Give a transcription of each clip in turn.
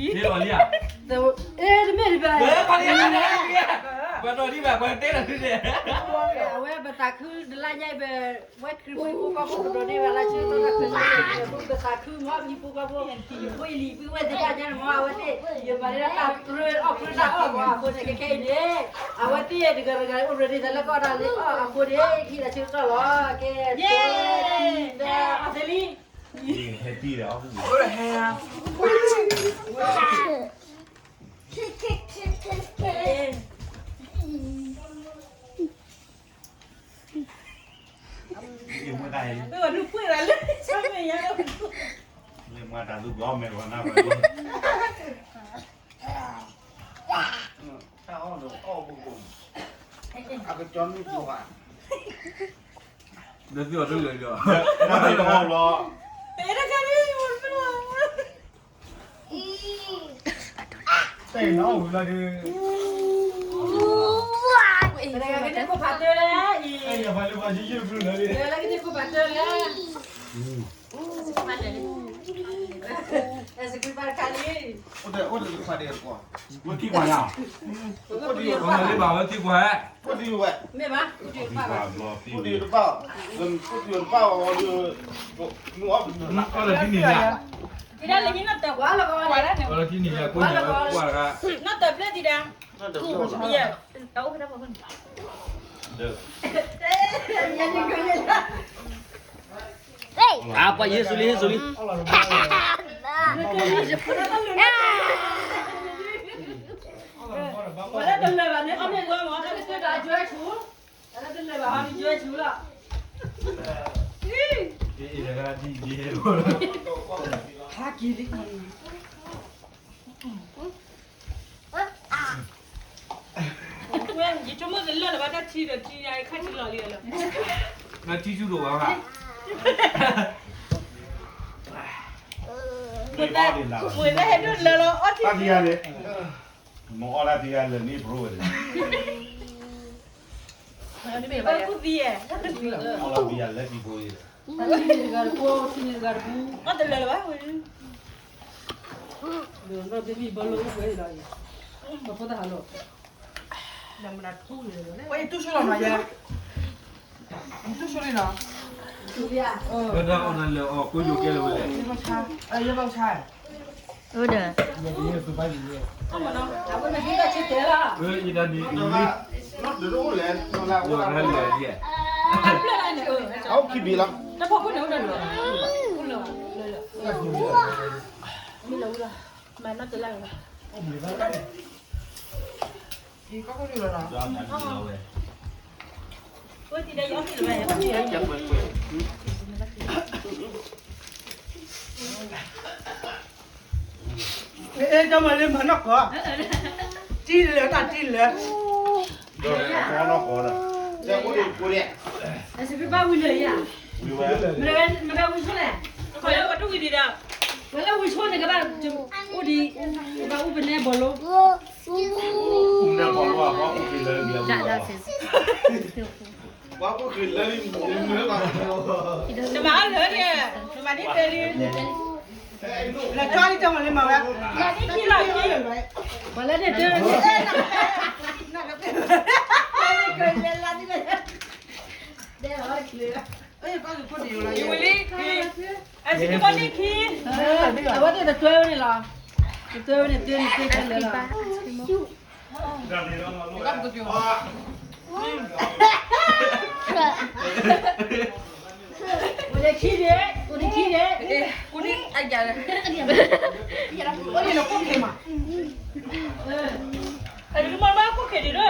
မ့ၢ်လီၤလံဧါ, အဲ တမ့ၢ်တဘၣ်, ပှၤဒီးဒံးဘၣ် ပှၤတဲလီၤဒ်န့ၣ်, အဝဲပသးခုတလါညါအံၤ ပဝဲခရံာ်ဖိ ဟံၣ်ဖိဃီဖိကဒိးန့ၢ်ဘၣ်လၢဆၢကတီၢ်တၢ်ခွဲးတၢ်ယာ်, ပသးခုမီၤ ပဟံၣ်ဖိဃီဖိ, ယဖိယလံၤ ပုၢ်ဝဲၢ်သ့ၣ်တဖၣ်ညါန့ၣ်မီၤ အဝဲသ့ၣ် ယမၤန့ၢ်တၢ်ပြၢအီၣ်ပြၢတၢ်အီၣ်မီၤ အဃိန့ၣ် ခဲခဲအံၤန့ၣ် အဝဲသ့ၣ်တဂၤတဂၤအိၣ်ရ့ဒ်သိးလၢကီၢ်ဒၣ်လၢအီၣ်အဃိန့ၣ် ဟံၣ်လၢဆၢကတီၢ်လီၤ. ကဲ အီၣ်သ့လံ, ဟဲတံၢ်ဒီးအီၣ်ပူၤ, မ့ၢ်တၢ်သူၣ်ဘီမဲာ်ဝဲနၢ်ပၢၢ်, အကကၠီနုၢ်ပူၤဧါ, နသုအီၤတလၢာ်လီၤ, နသုအီၤလီၤ, တၢ်အံၤနီၢ်ဝံၤလီၤဒုး, တဂၤကန့ၢ်ခိၣ်ဖးတၢၢ်လၢအံၤ, ယဖးလၢပှၤယုၢ်ယုၢ်ဘျုးလီၤဒုး, တဂၤလၢကန့ၢ်ခိၣ်ဖးတၢၢ်လၢ အဲ စကံဖးတခါလံ, အိၣ်တ့ၢ်အိၣ်တ့ၢ်တခွါဒံးတကွီၢ်, ဝဲသံကွၢ်ညါ, အိၣ်တ့ၢ်ဝဲ, မ့ၢ်ဘၣ်, အိၣ်တ့ၢ်တဘၣ်, အိၣ်တ့ၢ်တဘၣ်, အိၣ်တ့ၢ်တဘၣ်, အီၣ်လီၤခံန့ၣ်ညါ, အီၣ်လီၤခံန့ၣ်ညါ, ကွၢ်တဂၤ, နီၢ်တၢ်ဘျၢၣ်သံဒၣ်, တၢ်အိၣ်ဖဲတၢ်ဖီခိၣ်န့ၣ် အပှၤယ့ၣ်ၡူးလံ ယ့ၣ်ၡူးလံ, ဝဲလၢတလၢာ်ဘၣ်န့ၣ် အမ့ၢ်ဝဲမ့ၢ် တၢ်ကတၢၢ်တၢ်အကၠွဲဆူ, တၢ်လၢတလၢာ်ဘၣ်ဟီန့ၣ်ကၠွဲဆူလီၤ, ဟးက့ၤလံ ဝဲ ယဆိကမိၣ်တလၢာ်လၢၤဘၣ် တၢ်ထံဒီးထံညါ ခါထံလီၤလံလီၤ, နထံဆူဒိၣ်ဘၣ်ဘၣ်, မ့ၢ်တၢ်ဟဲဒိၣ်လၢလီၤ အီထံ တၢ်ထံယါန့ၣ်, မ့ၢ်အီၣ်တၢ်ထံယါလၢာ်န့ၣ် ပရိဝဲန့ၣ်, ဘၣ်ကူၣ်သံယဲၢ်, အီၣ်လီၤဘံယါလဲၤသံဖိအံၤ, ထံန့ၣ်တဂၤတပူၤ ထံန့ၣ်တဂၤတပူၤ, အီၣ်တလၢာ်လၢၤဘၣ်ဝဲ, ဒီးနီၢ်တမံၤဘီလိအိၣ်ဝဲအံၤလီၤအံၤ, ပဖိသၣ်ဟးလီၤ, ဝဲယတူၢ်ဆိလီၤနီၤယဲ, ယတူၢ်ဆိလီၤနီၤ, ဝဲဒၣ်အီၣ်နၤလၢာ်အီၤ ကိယိၤကဲလၢာ်ဝဲလဲၣ်, ယဘၣ်ဆါ, အိၣ်ဒီး, အဝဲန့ၣ်ဟ့ၣ်တၢ်ဆၢတဲာ်လီၤ, အံၤတၢ်န့ၣ် တၢ်လဲၤလဲၤယဲ, အအိၣ်ခံဘ့ၣ်လီၤ, တၢ်ဖီခိၣ်န့ၣ်အိၣ်ဒီးလီၤ, မ့ၢ်လီၤဝံၤလီၤ, မၤနီၢ်တလၢ်လီၤ, အံၤကီၢ်ခိၣ်ဒုးလီၤနီၤ, အဲ တၢ်မၤလၢမၤနီၢ်ကီၢ်, တံၢ်လၢာ်တၢ်တံၢ်လၢာ်, အစပံးဘၣ်ဝံၤလၢာ်ယၤ, မ့ၢ်ဝဲဝံၤဆိလဲၣ်, ဝဲလၢဝံၤဆိန့ၣ်ကဘၣ်, အိၣ်ဒံး, ကဘၣ်အိၣ်ပနဲဘီလိ, ပှၤအိၣ်က့ၤလၢလံမုၢ်လၢဘၣ်, နမၤအီၤလၢာ်န့ၣ်, နမၤဒ်တဲလံ, လၢကၠီလံတၢ်မၤလၢမၤဝဲ, လၢဒ်ခံလီၤခံ, ပှၤလၢန့ၣ်တဲ, ယဝံၤလံ, အစကဘီန့ၣ်ခံ, အဝဲသ့ၣ်တတွဲဝဲန့ၣ်လီၤ, တတွဲဝဲန့ၣ်တဲန့ၣ်တဲခဲလၢာ်လီၤ. အိၣ်ဒီးခံန့ၣ်, အိၣ်ဒီးခံန့ၣ်, အိၣ်ဒီးလၢခိၣ်ခံမး, အဒုမၤဘၣ်ခိၣ်ခံဒုး, အီၣ်လံ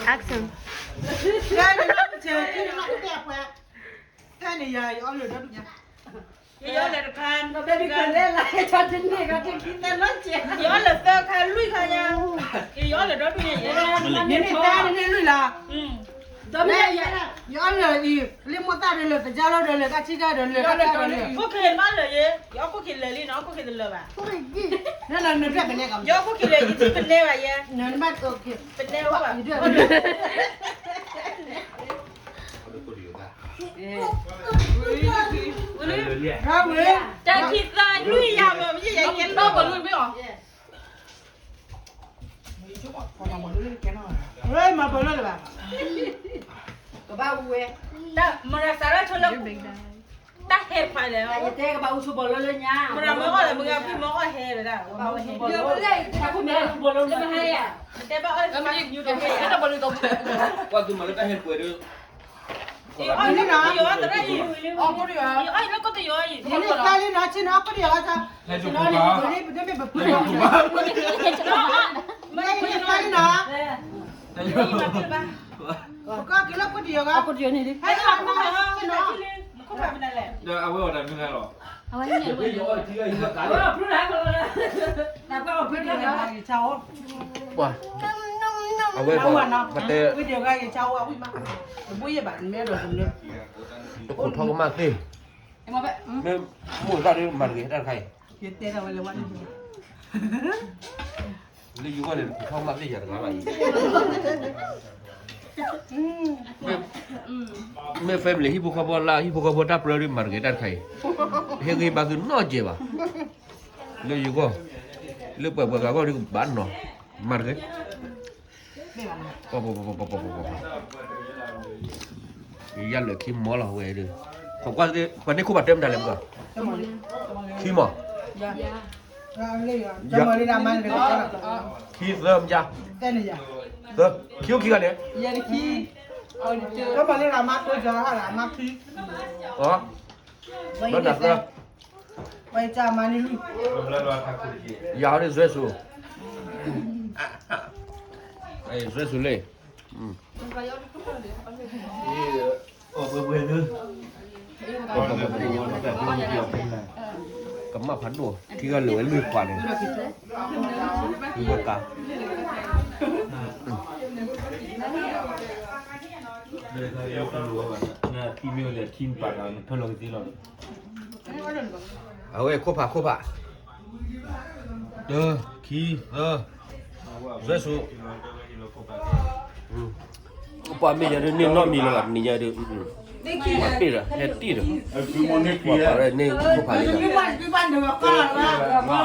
Action. တၢ်န့ၣ်ယၤ ယအီၣ်လၢာ်ဒီဒူၣ်ညါ, ယအီၣ်လၢတခါ, ယအီၣ်လၢသၢခါလွံၢ်ခါညါ, ယအီၣ်လၢဒီဒူၣ်ညါယဲ, မ့မ့ၢ်တၢ်န့ၣ်လွံၢ်လီၤ, ဒီးမ့ၢ်ယအီၣ်လၢအံၤ လၢမိၢ်သၣ်ဒီးလၢသကြားလီၤဒီးလၢတၢ်ထံၣ်တၢ်ဒီးလၢတၢ်ခါဒီးလၢ, ခိၣ်ခံလၢမးလၢာ်ယဲ, ယအီၣ်ခိၣ်ခံလၢာ်လံနီၤ, ခိၣ်ခံတလၢာ်ဘၣ်, ယအီၣ်ခိၣ်ခံလၢာ် ယထံၣ်ပနဲဘၣ်ယဲ, ပနဲဘၣ်, တၢ်ခံသၢလွံၢ်ယၤမ့ၢ် မ့ၢ်ယဲယဲကဲလီၤ, မၤဘၣ်လၢလၢဘၣ်, ကဘၣ်ဝဲ, မရၤစးထီၣ်ဆိလၢ တၢ်ဟဲခွါလဲၣ်, ယတဲကဘၣ်အူဆိဘီလၢလၢညါ, မရၤမ့ၢ်အီၣ်လၢမုၢ်ဂၤဖံမ့ၢ်အီၣ်ဟဲဝဲဒၣ်, မ့ၢ်အီၣ်လၢမုၢ်ဂၤဖံမ့ၢ်အီၣ်ဟဲဝဲဒၣ်, တဲဘၣ်အီၣ်လၢမုၢ်ဂၤဖံမ့ၢ်အီၣ်ဟဲ, ကွၢ်သုမၤလၢတၢ်ဟဲကွဲးဒီး ယအီၣ်လၢကီၢ်တယီၤအံၤ, ယအီၣ်လၢကီၢ်တယီၤအံၤ, ဟဲကိၣ်ဖး, ဟဲကိၣ်ဖး, ဟဲကိၣ်ဖး, ကီၢ်က့ၤလၢကီၢ်တယီၤဂၤ, ကီၢ်တယီၤန့ၣ်လံ, ဟဲကိၣ်ဖး, ဒီးအဝဲအီၣ်တၢ်မ့ၢ်ဂၤလီၤ, အဝဲအီၣ်တၢ်မ့ၢ်ဂၤလီၤ, ပှၤ, အဝဲပှၤ, ပတဲ, တခိၣ်ထီၣ်ကမၣ်သ့ၣ်, မ့ၢ်မိၢ်သၣ်ဒ်မၤတဂ့ၤတၢ်တခါအံၤ, လၢယဂီၢ်န့ၣ် တခိၣ်ထီၣ်ကမၣ်သ့ၣ်ယၤတဂၤဘၣ်အံၤ, မ့ၢ် family ဟံၣ်ဖိဃီဖိလၢဟံၣ်ဖိဃီဖိတၢ်ပြၢဒ်မၤတဂ့ၤတၢ်တခါအံၤ, ဟ့ၣ်ဂံၢ်ဘါသုနီတစဲးဘၣ်, လၢယဂီၢ်, လၢပှၤပှၤဂၤဂီၢ်ဒ်ကဘၣ်နီၤ, မၤတဂ့ၤ ပ, ယလၢခံမီလီၤဝဲဒီး, ပှၤန့ၢ်ခိၣ်ဖးတၢၢ်မတၤလဲၣ်, ခံမီ, ခံသၢမတၤ, သၢ, ခံအိၣ်ခံဂၤန့ၣ်, အ, ဘၣ်နသၢ, ယၤန့ၣ် Zuesu, Zuesu လၢ ကမၣ်ဖးဒိၣ် ထံဂၤလၢာ်ဝဲလွံၢ်ခွးန့ၣ်, ဝဲကါ, ထံမ့ၢ်ဝဲလၢထံပာ်တၢ်နဖၢလီၤကသ့လီၤ, အဝဲခိၣ်ဖးခိၣ်ဖး, တ, ခံ, သၢ, Zuesu, ပှၤမ့ၢ်ယၤဒ်န့ၢ်နီတမံၤလၢၤဘၣ် နံၤညါဒ်, ပှၤတ့ၢ်ဒီး ဟဲတ့ၢ်ဒီး, ပှၤပာ်ဝဲန့ၢ်ခိၣ်ဖးလံဒီး, ပှၤပှၤပှၤ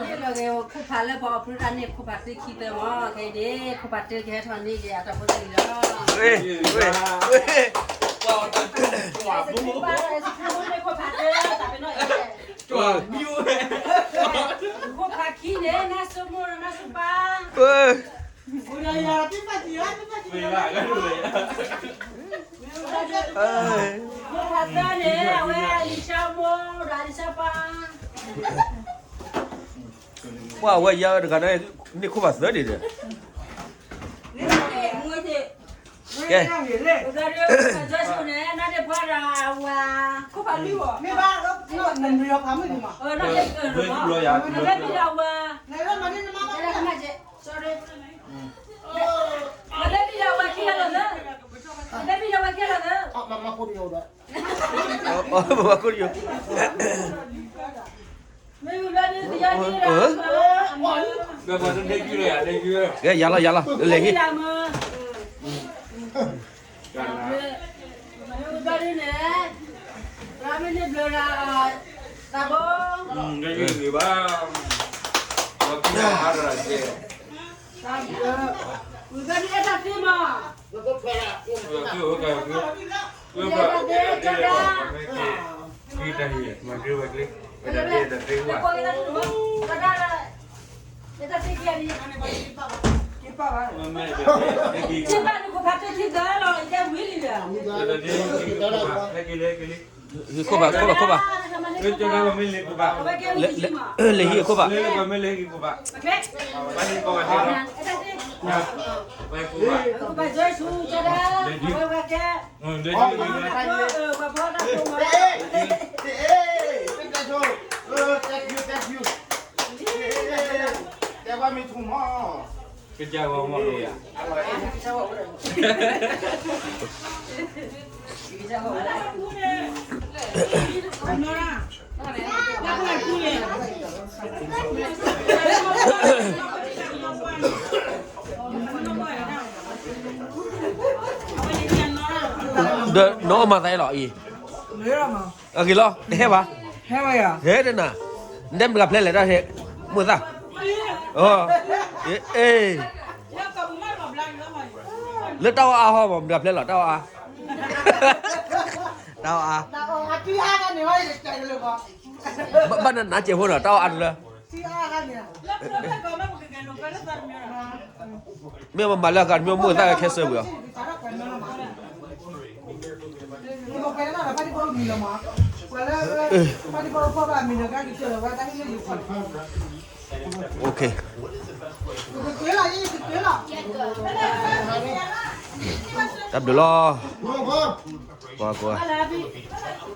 ပှၤ, ခိၣ်ဖးလၢပှၤအီၣ်ဖျိတၢ်န့ၣ် ခိၣ်ဖးသ့ခံသၢမး ခဲအံၤန့ၣ် ခိၣ်ဖးတၢကဟဲထီၣ်န့ၢ်က့ၤအတၢ်ဖိတၢ်လံၤလီၤ, ဝ့ၢ်, ဝ့ၢ်, ဝ့ၢ်, ပှၤအီၣ်တၢ်တၢ်, ခိၣ်ဖးတၢ, တၢ်ပ့ၤနီၣ်အံၤ, ခိၣ်ဖးခံန့ၣ် နၢ်စိမိၢ် နၢ်စိပၢ်, ခိၣ်ဖးသၢန့ၣ် အဝဲအလံၤဆၢမိၢ်ဒီးအလံၤဆၢပၢ်, ပှၤအဝဲယၤတဂၤန့ၣ် န့ၢ်ခိၣ်ဖးသၢဒံးဒီး, ကဲ, ခိၣ်ဖးလွံၢ်ဝဲ, မ့ၢ်ဝဲဒၣ်န့ၣ် ကဲယၤလီၤယၤလီၤ လဲၤဟံၣ်, မ့ၢ်ဝဲဒၣ်န့ၣ် ရၤမ့ၢ်န့ၣ်ဘျၢရၤ သးဘိ, ဝံၤဘျၢန့ၣ်အဲၣ်တၢ်သ့မး, အဲၣ်တၢ်သ့ ကၢ်ဒၣ်, ဟံၣ်ခိၣ်ဖး ခိၣ်ဖး ခိၣ်ဖး, လဲၤဟံၣ်ခိၣ်ဖး, အဲၣ်တၢ်သ့ ပကဘၣ်ဆူကဒါ, ဝဲဝဲကဲ, ပကဘၣ်ဆူ, ပကဘၣ်ဆူ, thank you, thank you, တဲဝဲမ့ၢ်ထူမီၢ်, ကစၢ်ဂီၤမီၢ်, ဒီးနအီၣ်မၤသးလီၤအံၤ, အဂ့ၤလီၤ တဟဲဘၣ်, ဟဲတနၤ, နတဲမတၤတဂၤဖျဲလဲၣ်တၢ်ဟဲ, မိၢ်သၣ်, အ့, လၢတၢ်အီၣ်အါဟီမး မတၤတဂၤဖျဲလီၤ တၢ်အီၣ်အါ, တၢ်အီၣ်အါ, ဘၣ်နနးစဲးဖိနီၤ တၢ်အီၣ်အါတလၢ မ့ၢ်မၤလၢအဂၤတမံၤ မိၢ်သၣ်ခဲစၢၢ်ဝံၤအီၤ, တၢ်ဘျုးလီၤ, ပှၤကိးဂၤ,